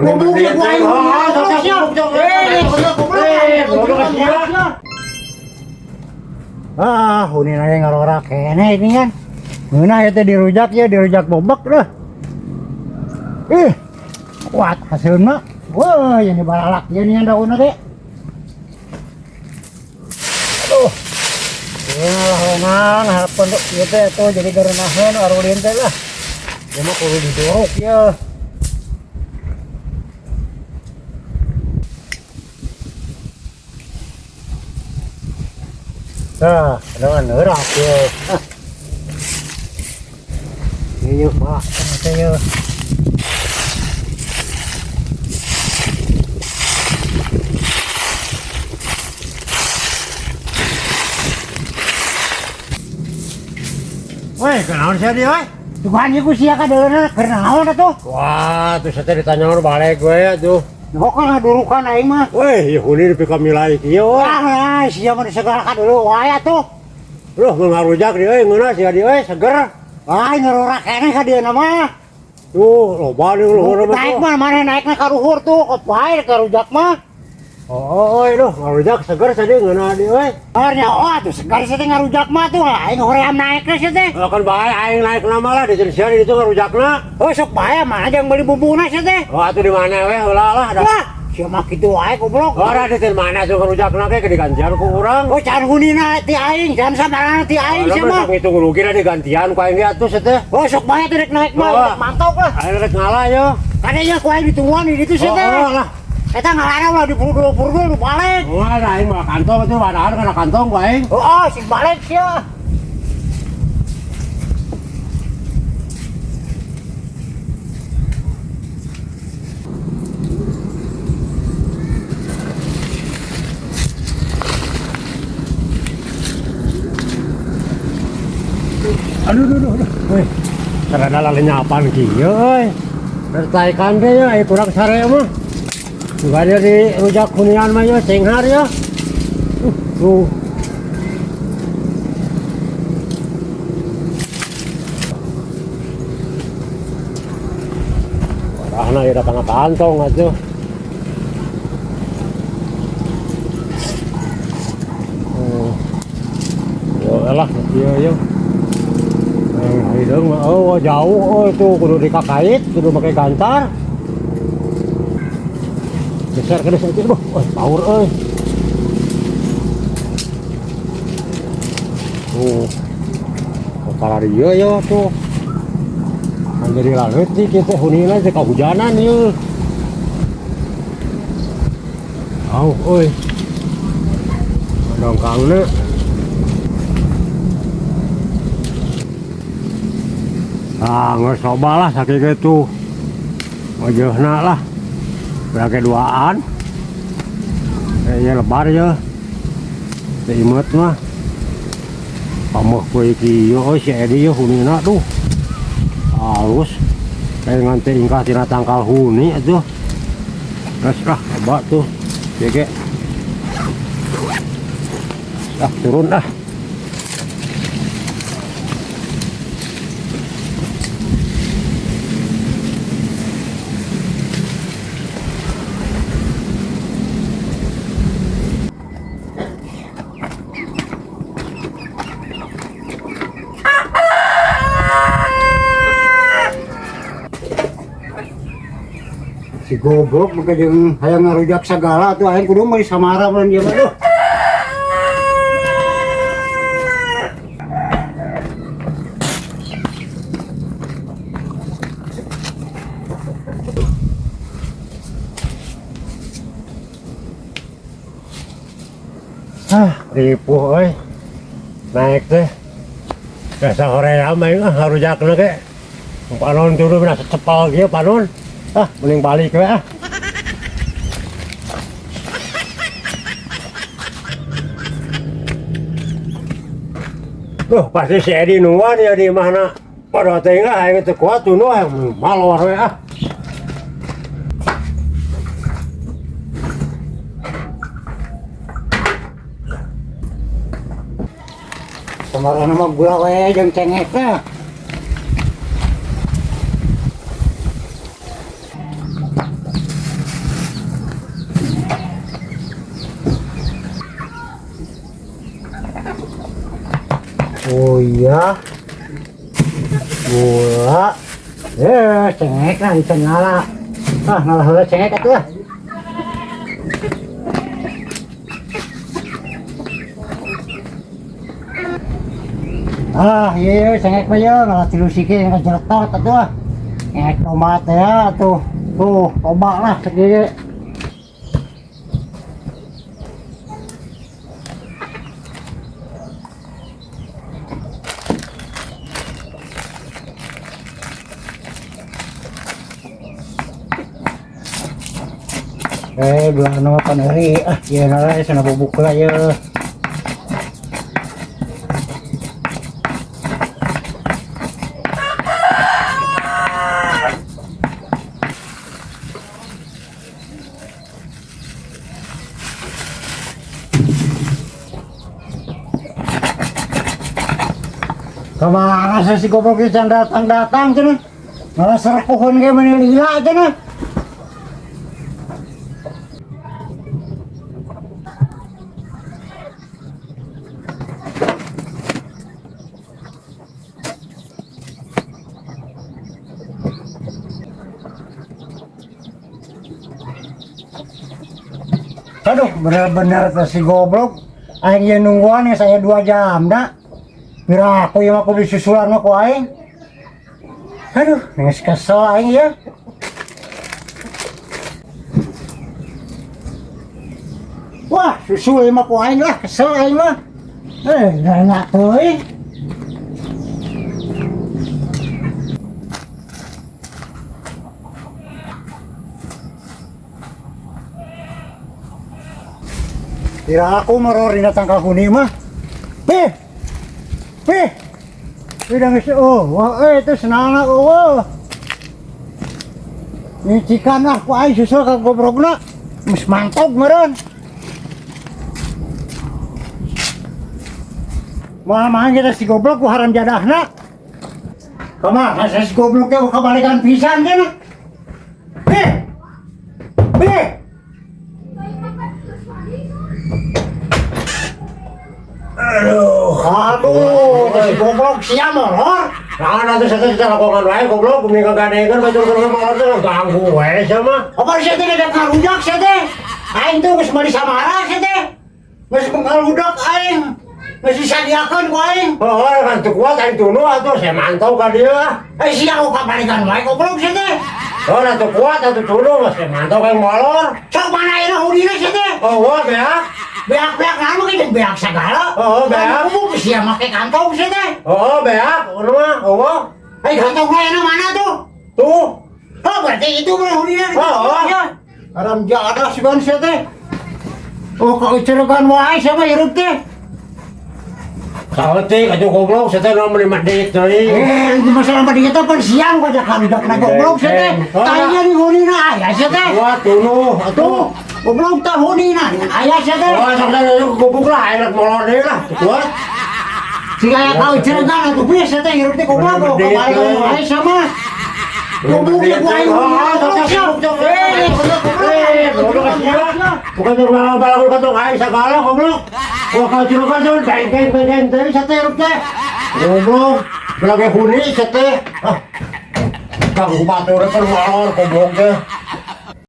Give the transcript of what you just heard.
Goblok ya gua aing. Ah, huni nage ngarorak keneh ini kan. Ngeunah ya teh dirujak ya, dirujak bobek dah. Ih, kuat hasilna. Wah, ini balalak ya nih daunna teh. Aduh. Ya lah wenang harapan tuh ieu teh tuh jadi gareunaheun arulin teh lah. Ieu mah kudu didorok ya. Nah, dengan neurak ya. Ah. Ieu mah teh ieu. Woi, kenaon sia dia, woi? Tuhan ieu ku sia ka deuna keur naon atuh? Wah, tuh saya ditanya orang balik gue ya tuh. Kok kan ngadurukan aing mah. Woi, ya huni di kamilai kieu, woi. Ah, sia mah segala ka dulu wae atuh. Loh, mun ngarujak dia euy, ngeunah sia dia euy, seger. Ah, ngerorak keneh ka dieuna mah. Tuh, loba deui luhur mah. Naik mah mana naikna ka luhur tuh, kok bae ka rujak mah. Oh, oi, loh, ngarujak seger tadi ngeunah dia euy. Ah, nyawa tuh segar sih teh ngarujak mah tuh, aing hoream naikna sih teh. Oh, kan bae aing naik nama lah di sia di ditu ngarujakna. Oh, sok bae mah jang meuli bumbuna sih teh. Oh, atuh di mana we heula lah ada. Wah, sia mah kitu wae goblok. Oh, ada di mana tuh ngarujakna ge digantian ku urang. Oh, can hunina ti aing, can samarana ti aing sia mah. Sok ngitung rugi lah digantian ku aing ge atuh sih teh. Oh, sok bae teh rek naik mah, rek mantau lah. Aing rek ngalah yo. Kadenya ku aing ditungguan di ditu sih teh. Oh, lah. Eta ngalana ulah dipurul-purul nu balik. Wah, aing mah kantong atuh padahal kana kantong ku aing. Oh, oh sing balik sia. Aduh, aduh, aduh. Weh, karena lalenyapan kieu euy. Bertaikan teh ya, aya kurang sare mah. Juga dia di rujak hunian mah ya, cenghar ya. Tuh. Warahna ya kana kantong atuh. Yo elah ieu ieu. Hideung mah oh jauh oh tuh kudu dikakait, kudu make gantar. Geser ke desa itu, oh, power euy. Tuh. Para dieu ya tuh. Kan jadi laleut sih kieu teh hunina teh kahujanan ieu. Au euy. Dongkangna. Ah, geus loba lah sakieu tuh. Wajahna lah. Berake duaan. Ya lebar ya. Teu imeut mah. Pameuh kuy kieu euy si Edi ye hunina tuh. Halus. Kayak ngan teh ingkah tina tangkal huni atuh. Geus lah loba tuh. Ieu ge. Ah, turun ah. Si goblok maka jeung hayang ngarujak sagala atuh aing kudu meuli samara mun ieu mah duh. Ah, ripuh euy. Naik teh. Biasa hoream aing ah ngarujakna ge. Panon turun bina secepal kieu panon. Ah, mending balik we ah. Duh, pasti si Edi nuan ya di mana. Padahal teh ah aing teu kuat tuh nu malor we ah. Samarana mah gula we jeung cengek teh. Uyah. Gula. Eh, cengek lah bisa ngala. Ah, ngalah heula cengek atuh ah. Ah, iya, iya, cengek mah ya, ngalah tilu siki yang jeletot atuh ah. Cengek tomat ya tuh. Tuh, loba lah sakieu. Eh, dua anu paneri. Ah, ieu na lah cenah bubuk lah ye. Kemana sih si goblok ieu can datang-datang cenah? Malah serekuhun ge meuni lila cenah. Aduh, bener-bener tuh si goblok. Aing ieu nungguan ya saya 2 jam dah. Pira aku yang aku disusulan mah ku aing. Aduh, geus kesel aing ya. Wah, susul mah ku aing lah, kesel aing mah. Eh, nggak teuing. Kira aku maror dina tangkal huni mah. Beh. Beh. Udah geus oh, wah itu senangna oh. Nyicikan lah ku aing susul ka gobrogna. Geus mantog meureun. Moal mah kita si goblok ku haram jadahna. Kumaha si goblok teh kabalikan pisan cenah. Beh. Beh. Aduh, aduh, si goblok sia molor. Nah, nanti saya teh lakukan wae goblok, bumi kagadegan batur keur molor teh ganggu wae sia mah. Apa sia teh ngajak ngarudak sia teh? Aing tuh geus meuli samara sia teh. Geus ngarudak aing. Geus disadiakeun ku aing. Oh, kan teu kuat aing tunu atuh sia mantau ka dieu. Eh sia ku kabalikan wae goblok sia teh. Oh, atuh kuat atuh tunu mah sia mantau ka molor. Sok mana ayeuna hudina sia teh? Oh, wah beak. Beak-beak naon mah jeung beak sagala. Oh, beak. Kubu sia make kantong sia teh. Oh, beak, ngono mah. Oh. Eh, kantongna ayeuna mana tuh? Tuh. Oh, berarti itu mah hudina. Oh, oh. Haram jadah si ban sia teh. Oh, kau ceregan wae sia mah hirup teh. Saeutik atuh goblok sia teh nu meuli medit deui. Eh, itu masalah medit teh pan siang kok jangan udah kena goblok sia teh. Tanya di hunina aya sia teh. Wah, tunuh atuh. Goblok teh hunina dengan aya sia teh. Oh, sok teh gubuk lah, enak molor deui lah. Kuat. Siga aya kau ceregan atuh bieu sia teh hirup teh goblok kok kabalik wae sia mah. Goblok ya ku aing. Oh, sok teh goblok. Eh, goblok sia. Bukan rumah balagur kantong aing sagala goblok. Wah, kau ceregan tuh beng-beng teh sia teh hirup teh. Goblok, belage huni sia teh. Ah. Ganggu batur keur molor goblok teh.